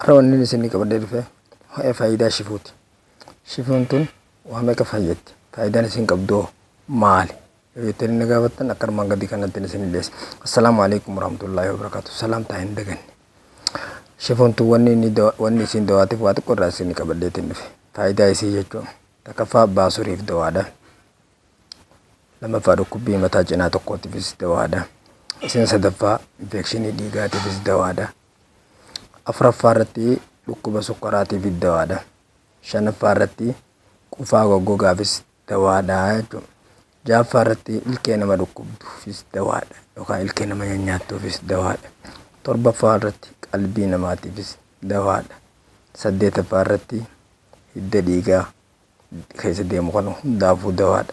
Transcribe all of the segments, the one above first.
Har'a wanni isin qabadhee dhufe waa'ee faayidaa shifuuti. Shifuun tun waa meeqa fayyaddi? Faayidaan isin qabdu hoo maali? Yoo jettanii na gaafattan akka armaan gadii kanatti isin dhiyeessa. Assalaamu alaikum warahmatullaahi wabarakaatu. Salaamtaa hin daganne. Shifuun tun wanni inni wanni isin dawaatiif waa xiqqoo irraa isin qabadheetiin dhufe. Faayidaa isii jechuun takkaffaa baasuriif dawaadha. Lammaffaa dhukkubbii mataa cinaa tokkootiifis dawaadha. Isin sadaffaa infekshinii dhiigaatiifis dawaadha. Afuraffaa irratti dhukkuba sukkaraatiifis dawaadha. Shanaffaa irratti qufaa goggogaafis dawaadha jechuudha. Ja'affaa irratti ilkee nama dhukkubduufis dawaadha yookaan ilkee nama nyaattuufis dawaadha. Torbaffaa irratti qalbii namaatiifis dawaadha. Saddeetaffaa irratti hidda dhiigaa keessa deemu kana hundaafuu dawaadha.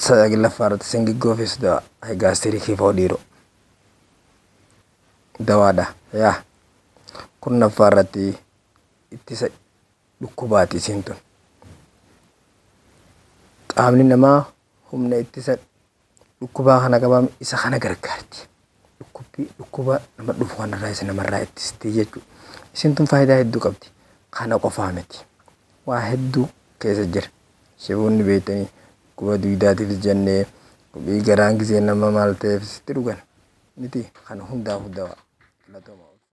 Saglaffaa irratti singiggoofis dawa. Gaastiriikii fa'aa dhiiroo dawaadha. Yaa kurnaffaa irratti ittisa dhukkubaati isiin tun. Qaamni namaa humna ittisa dhukkubaa kana qabaame isa kana gargaarti. Dhukkubbii dhukkuba nama dhufu kanarraa isa namarraa ittisti jechuudha. Isiin tun faayidaa hedduu qabdi. Kana qofaa miti. Waa hedduu keessa jira. Shifuun beektanii dhukkuba duwidaatiifis jennee dhukkubii garaan gisee nama maal ta'eefis itti dhugan miti kana hundaafuu dawaa. Galatooma.